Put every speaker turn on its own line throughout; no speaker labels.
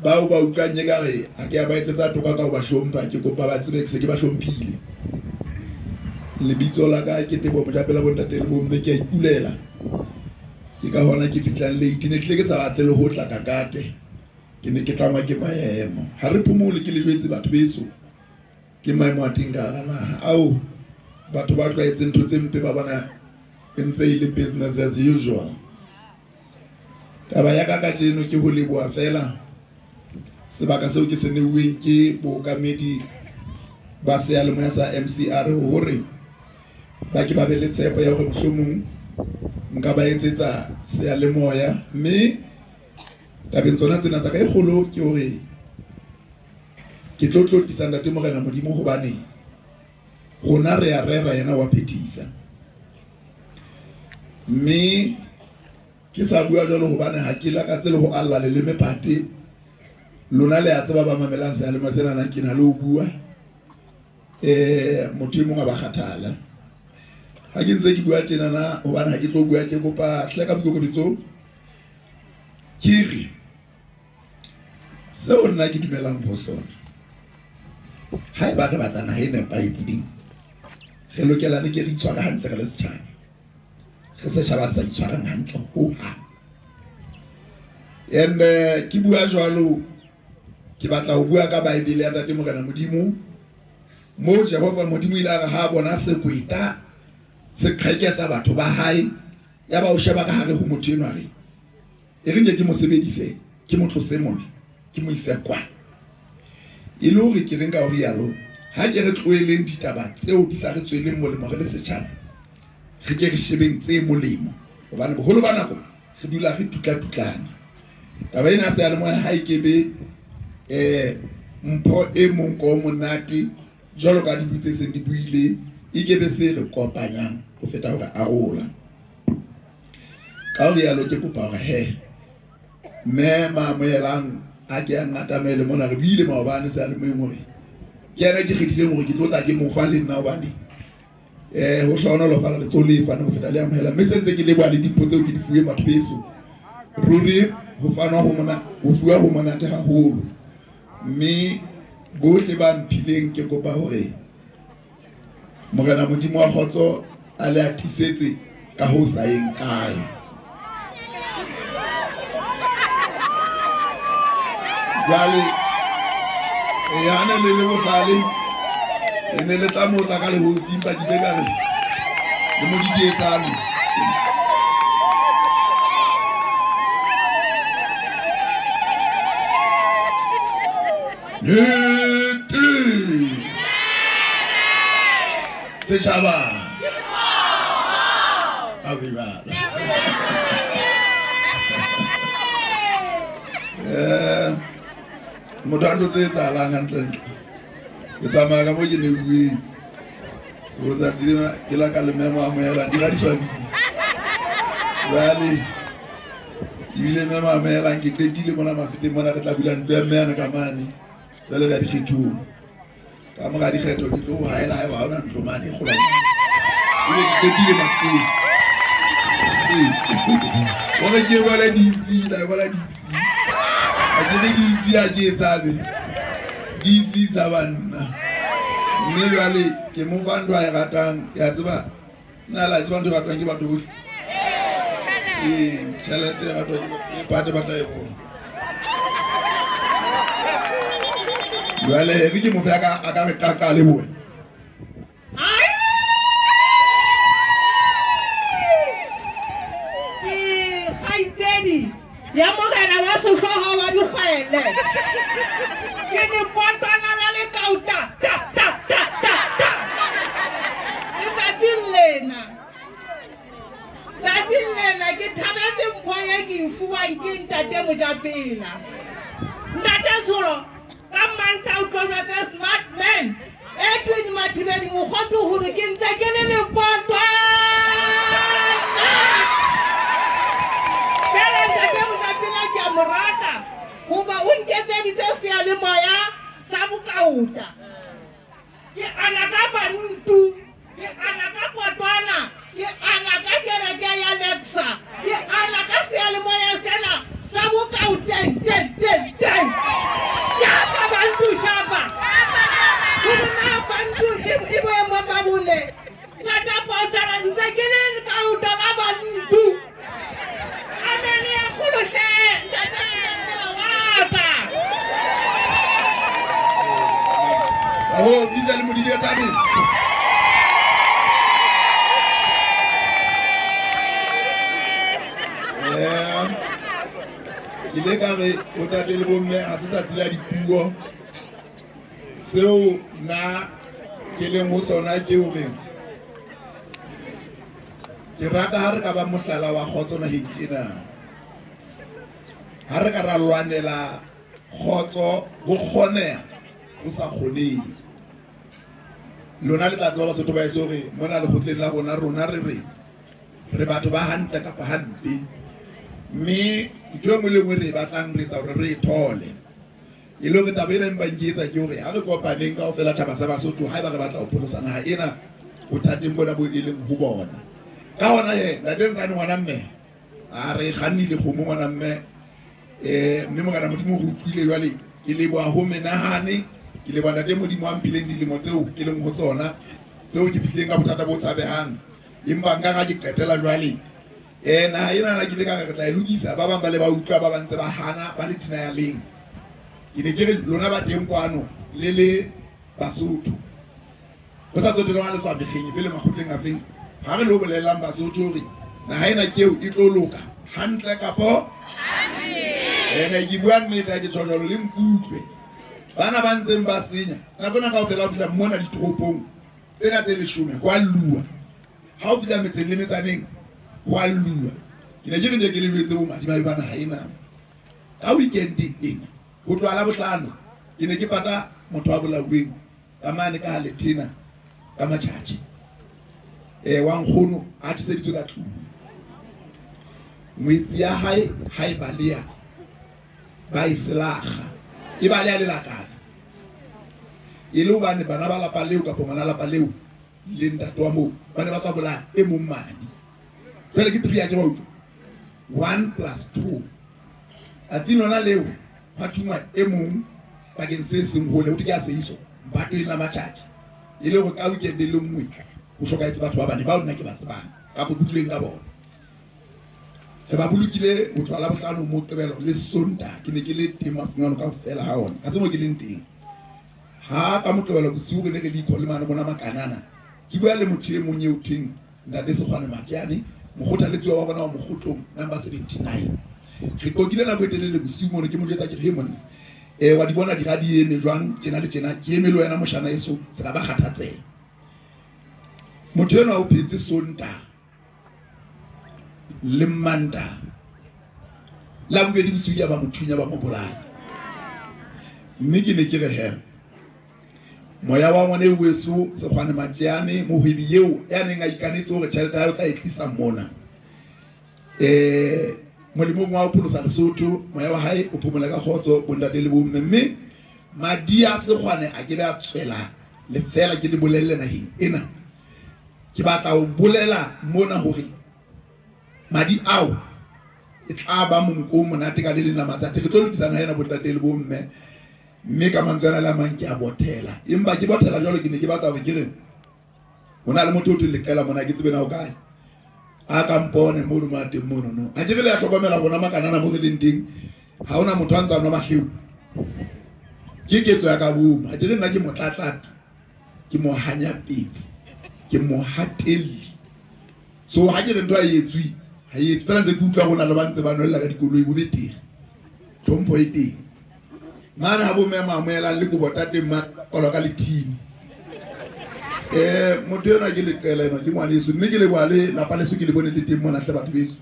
Bao ba utlwang e kare ha ke a ba etsetsa toka ka ho ba hlompha, ke kopa ba tsebe se ke ba hlomphile. Lebitso la ka ke Teboho Mojapela, bontate le bomme, ke a ikulela. Ke ka hona ke fihlang late, ne hlile ke sa batle le ho tla ka kate. Ke ne ke tlangwa ke maemo. Ha re phomole ke le jwetse batho beso. Ke maemo a teng ka hara naha ao batho ba tlwaetseng ntho tse mpe ba bona e ntse e le business as usual. Taba ya ka kajeno ke ho leboha fela sebaka seo ke se neuweng ke bookamedi ba seyalemoya sa MCR hore ba ke ba be le tshepo ya hore mohlomong nka ba etsetsa seyalemoya, mme tabeng tsona tsena tsa ka e kgolo ke hore ke tlo tlotlisa Ntate Morena Modimo, hobane rona re a rera, yena wa phethisa. Mme ke sa bua jwalo hobane ha ke lakatse le ho alla leleme phate. Lona le a tseba ba mamelang seyalemoya sena, ke na le ho bua motho e mong a ba kgathala. Ha ke ntse ke bua tjenana hobane ha ke tlo bua, ke kopa hle ka boikokobetso ke re seo nna ke dumelang ho sona, haeba re batla naha e nepahetseng, re lokela re ke re itshware hantle re le setjhaba. Re setjhaba sa itshwarang hantle hohang. And ke bua jwalo, ke batla ho bua ka Bible ya Ntate Morena Modimo, moo Jehova Modimo ile a re ha bona sekweta se qheketsa batho ba hae, ya ba o sheba ka hare ho motho enwa, re e re nke ke mo sebedise, ke mo tlose mona, ke mo ise kwa. E le hore ke reng ka ho rialo, ha ke re tlohelleng ditaba tseo di sa re tsweleng molemo re le setjhaba, re ke re shebeng tse molemo, hobane boholo ba nako re dula re tutla-tutlana. Taba ena ya seyalemoya ha e kebe mpho e monko o monate jwalo ka dibui tse seng di buile, e kebe se re kopanyang ho feta hore arola. Ka ho rialo ke kopa hore he mme maamohelang a ke a ngatamele mona, re buile maobane seyalemoyeng hore ke yena ke kgethileng hore ke tlo tla ke mo fa le nna, hobane ho hlohonolofala letsoho le fane ho feta le amohela. Mme se ntse ke leboha le dimpho tseo ke di fuweng batho beso. Ruri ho fanwa ho mona, ho fuwa ho monate haholo. Mme bohle ba mphileng ke kopa hore Morena Modimo wa kgotso a le atisetse ka ho sa yeng kae. Jwale ya ne le le bohlale, le ne le tla motla ka lehofing, ba ke ile ka re le mo didietsane. Nnete setjhaba a be jwalo. Motho a ntho tse etsahalang hantlentle, ke tsamaya ka mo ke neuweng. So tsatsi lena ke la ka le memo amohela di radiswa bile. Jwale ebile memo amohelang ke qetile mona mafeteng mona, re tla bula ntlo ya mme yane ka mane. Jwale ka dikgethong, ka mora dikgetho ke tlo haela haeba ha hona ntlo mane e kgolwane. Ebe ke qetile mafeteng. Hore ke bone DC, la bona DC. Ha ke re DC ha ke e tshabe. DC tshaba nna. Mme jwale ke mo fa ntho a e ratang, ya tseba, nna la tseba ntho e ratwang ke batho bohle. Ee, tjhelete e ratwang ke batho, e pate ba tla e bona. Jwale re ke mo fe a ka re qaqa le boe.
Ke kgaitsedi ya morena wa sehlooho wa dikgwele. Ke lepotwana la lekauta, ta, ta, ta, ta, ta. Letsatsing lena, tsatsing lena ke thabetse mpho e ke e fuwang ke Ntate Mojapela. Ntate Tsholo, ka Mmantaha o tlo jwetsa smart man Edwin Mathibedi Mokgothu hore ke ntse ke le lepotwana. Fela Ntate Mojapela ke a mo rata hoba o nketseditse seyalemoya sa bokaota. Ke ana ka bantu, ke ana ka potwana, ke ana ka kereke ya Lexa, ke ana ka seyalemoya sena sa bokaoteng, teng, teng, teng.
Bravo, bitsa le Modidietsane. Ke ile ka re botate le bomme ha se tsatsi la dipuo. Seo nna ke leng ho sona ke hore ke rata ha re ka ba mohlala wa kgotso naheng ena. Ha re ka ra lwanela kgotso ho kgoneha ho sa kgonehe. Lona le tla tseba Basotho ba heso hore mona lekgotleng la rona rona re re re batho ba hantle kapa hampe, mme ntho e nngwe le nngwe re e batlang re etsa hore re e thole. E le hore taba ena e mpang ke etsa ke hore ha re kopaneng kaofela tjhaba sa Basotho haeba re batla ho pholosa naha ena bothateng bona bo e leng ho bona. Ka hona he ntate Ntsane ngwana mme a re kgannile kgomo ngwana mme, mme Morena Modimo re utlwile jwale. Ke leboha ho menahane, ke leboha ntate Modimo a mphileng dilemo tseo ke leng ho tsona, tseo ke fihlileng ka bothata bo tshabehang. Empa nka ga ke qetela jwale. Naha ena na ke ile ka re re tla e lokisa, ba bang ba le ba utlwa, ba bang ntse ba hana, ba le denialeng. Ke ne ke re lona ba teng kwano le le Basotho, ho sa tsotelle hore le tswa mekgeng efe le makgotleng afeng, ha re lo bolellang Basotho hore naha ena keo e tlo loka hantle kapo ene ke bua nnete ha ke tjho jwalo, le nkutlwe. Bana ba ntseng ba senya nako ena kaofela ho fihla mona ditoropong tsena tse 10 ho a lluwa. Ha o fihla metseng le metsaneng ho a lluwa. Ke ne ke re ke le jwetse bo madimabe ba naha ena. Ka weekend ena ho tloha Labohlano ke ne ke pata motho wa bolauweng ka mane ka Lethena ka Matjhatjhe. Wa nkgono a tjheseditswe ka tlung. Ngwetsi ya hae ha e baleha ba e selakga, e baleha lelakana. E le hobane bana ba lapa leo kapa ngwana lapa leo le ntate wa moo ba ne ba tswa bolaya e mong mane. Jwale ke 3 ya ke ba utlwa. 1 plus 2. Tsatsing lona leo hwa thungwa e mong bakeng se seng hole, ho thwe ke a Seiso, Mphatweng la Matjhatjhe. E le hore ka weekend e le nngwe ho hlokahetse batho ba bane bao nna ke ba tsebang kapa ke utlwileng ka bona. Re ba bolokile ho tloha Labohlano, Moqebelo le Sontaha. Ke ne ke le teng mafung ano kaofela ha ona. Ha se mo ke leng teng. Ha ka Moqebelo bosiu re ne re le ikho le mane rona Makanana. Ke bua le motho e mong eo thweng Ntate Sekgwane Matjane, mokgothaletsi wa bona wa mokgotlong number 79. Re qoqile nako e telele bosiu mono, ke mo jwetsa ke re, he monna, wa di bona dira di eme jwang tjena le tjena, ke eme le wena moshana eso, se ka ba kgathatseha. Motho enwa o phetse Sontaha le Mantaha, la bobedi bosiu ya ba mo thunya ba mo bolaya. Mme ke ne ke re he, moya wa ngwana eo weso Sekgwane Matjane, mohwebi eo ya neng a ikanetse hore tjhelete ya hae o tla e tlisa mona, molemong wa ho pholosa Lesotho, moya wa hae o phomole ka kgotso bontate le bomme. Mme madi a Sekgwane a ke be a tswela lefeela, ke le bolelle naheng ena. Ke batla ho bolela mona hore madi ao e tla ba monko o monate ka le leng la matsatsi. Re tlo lokisa naha ena bontate le bomme, mme ka mantswe ana le a mang ke a bothela. Empa ke bothela jwalo, ke ne ke batla hore ke re ho na le motho o thweng Leqela mona, ke tsebe na o kae, a ka mpone mono mo a teng mono no. Ha ke re le ya hlokomela rona Makanana mo re leng teng, ha hona motho a ntsa nwa mahleu. Ke ketso ya ka bomo. Ha ke re nna ke motlatlapi, ke mohanyapetsi, ke mohatelli. So ha ke re ntho ha e etswe, ha e etswe. Fela ntse ke utlwa rona le ba ntse ba nwella ka dikoloi, bo betere. Tlhompho e teng. Mane ha bo mme ba amohelang le kobo tateng, ma kwalwa ka lethini. Motho enwa ke Leqela enwa, ke ngwaneso, mme ke leboha le lapa leso, ke le bone le teng mona hle batho beso.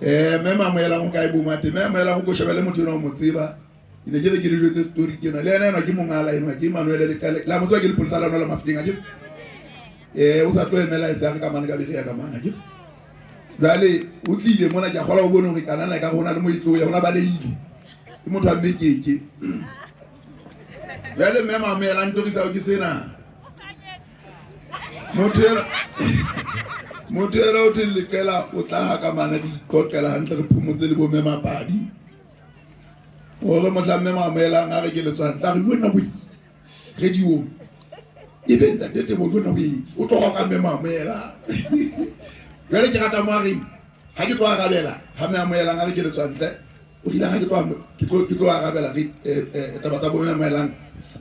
Mme ba amohelang ho kae bo mate, mme amohelang ho ko shebele motho enwa o mo tseba. Ke ne ke re ke le jwetse story ke enwa, le yena enwa ke mongala enwa, ke Emmanuel Leqele. La mo tseba ke lepolesa la lona la Mafikeng, ha ke re? O sa tlo emela e sa re ka mane ka bere ya ka mane, ha ke re? Jwale o tlile mona, ke a kgolwa o bone hore kanana e ka re ho na le mo e tlo ya, hona balehile. Ke motho wa mmekeke. Jwale mme Mamoela ntorisa ke sena. Motho enwa o thweng Leqela o tla ha ka mane re iqoqela hantle, re phomotse le bo mme Mapadi. Hore mohla mme Mamoelang a re ke letswang, tla re wena o radio e be ntate Teboho wena o tlo ka mme Mamoela. Jwale ke rata mo a reng ha ke tlo arabela, ha mme Mamoelang a re ke letswang ntle, o rile ha ke tlo ke tlo arabela re taba tsa bo mme Mamoelang,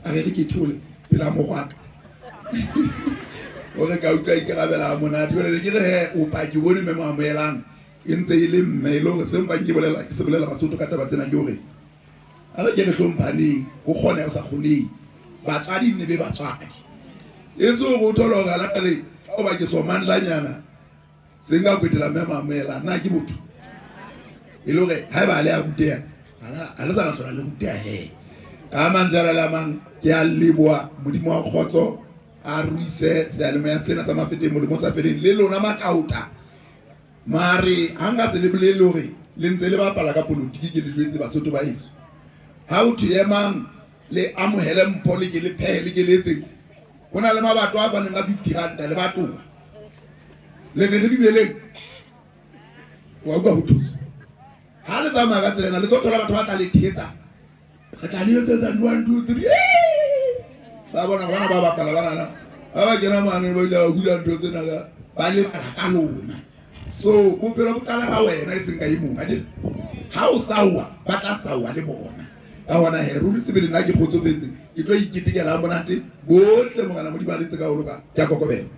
a re re ke theole. Pela mogwaka. O re ka utlwa ikarabela monate. Jwale ke re he o paki bone mme mo amohelang e ntse e le mme e le hore se mpang ke bolela ke se bolela Basotho ka taba tsena ke hore a re ke re hlomphaneng ho kgone ho sa kgoneng. Batswadi nne be batswadi. E se hore o thole hore ha le ka hoba ke so mandlanyana se nka kwetela mme mo amohelang na ke botho. E le hore haeba le a ruteha ha le sa na hlola le ruteha he. Ka mantswe a le a mang ke a leboha Modimo wa kgotso a ruise seyalemoya sena sa Mafeteng Modimo sa feleng le lona makaota. Mare ha nka se le bolele hore le ntse le bapala ka politiki ke le jwetse Basotho ba heso. Ha o thwe emang le amohele mpho le ke le phehe le ke le etseng. Ho na le mabato a faneng ka 50 ranta le batoa. Le re re dumeleng. Wa utlwa ho thusa. Ha le tsamaya ka tsela ena le tlo thola batho ba tla le thetsa. Re tla le etsetsa 1 2 3. Ba bona bana ba bapala bana. Ba ba kena mane ba ile ba hula ntho tsena ka ba lebala ka lona. So bophelo bo qala ka wena e seng ka e mong. Akere ha o sawa ba tla sawa le bona. Ka hona he ruri sebele nna ke kgotsofetse ke tlo iketekela monate bohle Morena Modimo a letse ka ho loka. Ke a kokobela.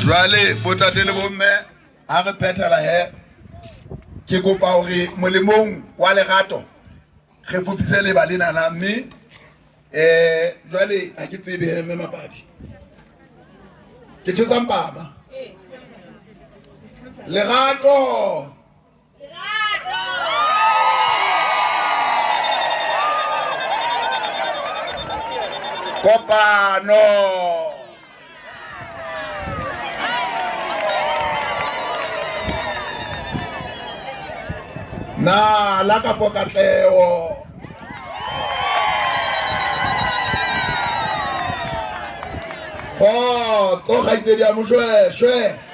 Jwale botate le bomme ha re phethela he ke kopa hore molemong wa lerato re fofise leba lenana mme jwale ha ke tsebe he mme Mapadi ke tjhesa mpama. Lerato kopano. Na la kapo katleho. Kgotso kgaitsedi ya Moshweshwe.